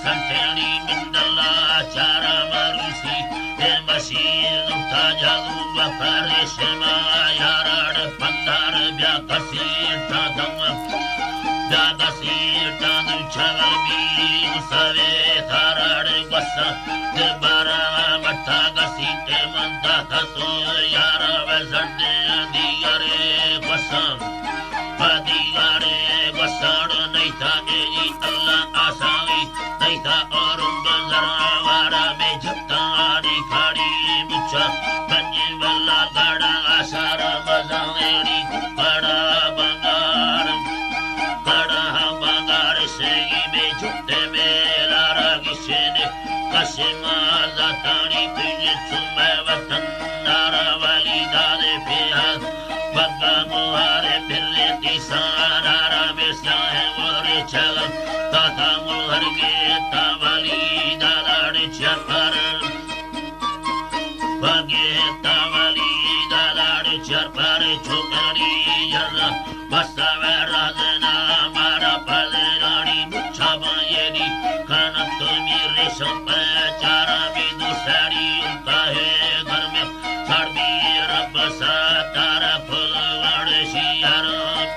سنٹیڑی مندلا چارا مروسی، اے مشیر تا جادو بکر شما یارا پندار بیا کسی تا دم، بیا کسی تا دو چگل بی سوے تاراڑ بسا، دے بارا مٹا کسی تے من تا تو یارا وزن دیگرے بسا۔ پہ دیوارے گوساڑ نئیتا، اے جی اللہ آسائی نئیتا، اور بزرا وارا بے جھتانی کھاڑی مچا، بنجی بلا گاڑا آسارا بزاویڑی، کڑا بنگار، کڑا بنگار سیگی بے جھتے بے لارا گشنے۔ قسم زاتانی تجھ چو مئے وطن دارا والی دادے پہ ہر بگا موہارے پھر ریتی سارا را بے سیاہ ورے چگل داتا ملہر گیتا والی داداڑ چپر۔ بگیتا والی داداڑ چپر چوکری جر بسا وے رازنا مارا پلے راڑی مچھا بایدی کانت میرے سم پہ چارا بی دوسری انتا ہے گھر میں سردی رب سا تارا پھل وڑ شیار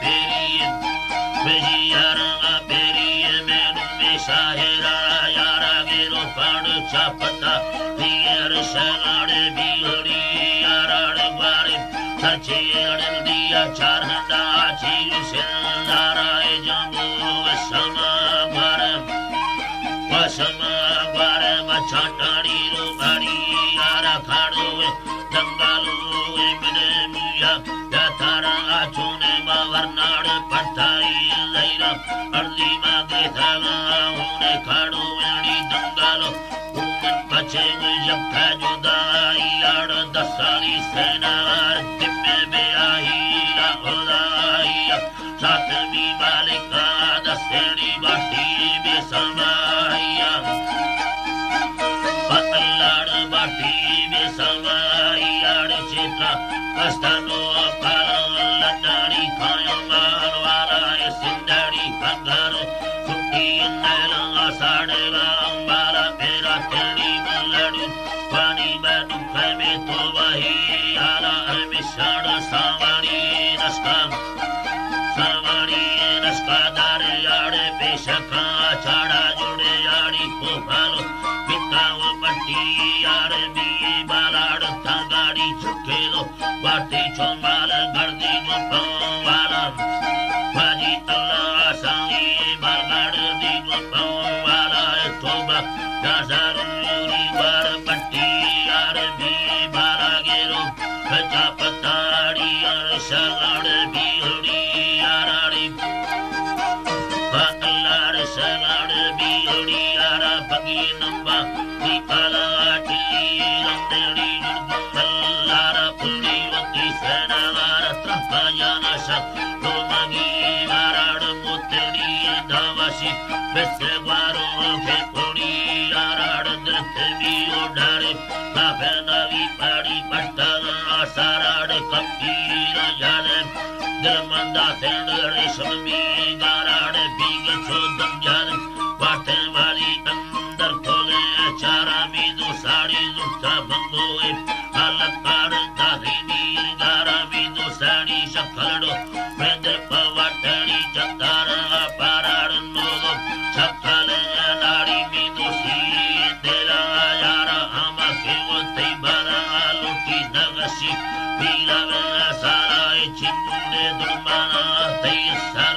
پیری وے شیار پیری میں نو میں شاہرا یارا گیرو پاڑ چاپتا پیر شگاڑ بیڑی یاراڑ گوارے سچیڑ دیا چار ہندا چیز سندارا جمو وشما گوارم، وشما گوارم چاٹاڑی رو بڑی یارا کھاڑو دنگالو منے مویا یا تارا چونے ما ورناڑ پڑتائی زیرا ارضی ما گیتا ہونے کھاڑو ویڑی دنگالو اومن پچے وی یکا جدائی آڑ دسانی سینار دمے بے آہی لا خدائی ساتمی مالکا دسینی باٹی بے سمائی پتلاڑ باٹی بے سمائی آڑ چیترا کستانو پالن لٹانی کھایو مال والا سندڑی پگھر چھٹی نیلا ساڑے گا امبالا پیرا تیڑی ملڑی پانی میں دکھ میں تو وہی آلا ہمیشہ ساوڑی نسکا ساوڑی نسکا دار یاڑے پیشکا چاڑا جوڑے یاڑی کو پالو پتا و پٹی یار بی بالاڑ تا گاڑی چھکے دو واٹی چو مال گھڑ دی گو پاؤں والا۔ واجی اللہ سامی مال گھڑ دی گو پاؤں والا۔ توبہ یا ضروری وار پٹی یار بی بالا گیرو۔ بچا پتاڑی یار شگڑ بیڑی یاراڑی۔ اللہ رسگڑ بیڑی یارا پگی نمبا۔ دی کالا ٹلی رندڑی جڑدو اللہ را پلی وتی سینا وار ترپا جانا شا۔ تو مگی واراڑ موتڑی داواشی۔ بسر گوارو کے پڑی یاراڑ درت بیو ڈارے۔ کافر ناوی پاڑی پٹا ساراڑ کپی را یادے۔ دل مندا تینڈ ریشم بی گاراڑ بیگ چو دم جادے۔ واٹے والی اندر تھولے چارا میدو ساڑی زوتا بنگوئے۔ حالت کار داخی بی گارا میدو ساڑی شکلڑو۔ پیدل پہ واٹڑی چتارا پاراڑ نوگو۔ شکل ناڑی میدو سی دیلا یارا ہما کہ وہ تئی بارا لوٹی نگشی۔ پیلا سارا چندوڑے درمانا تئی سارا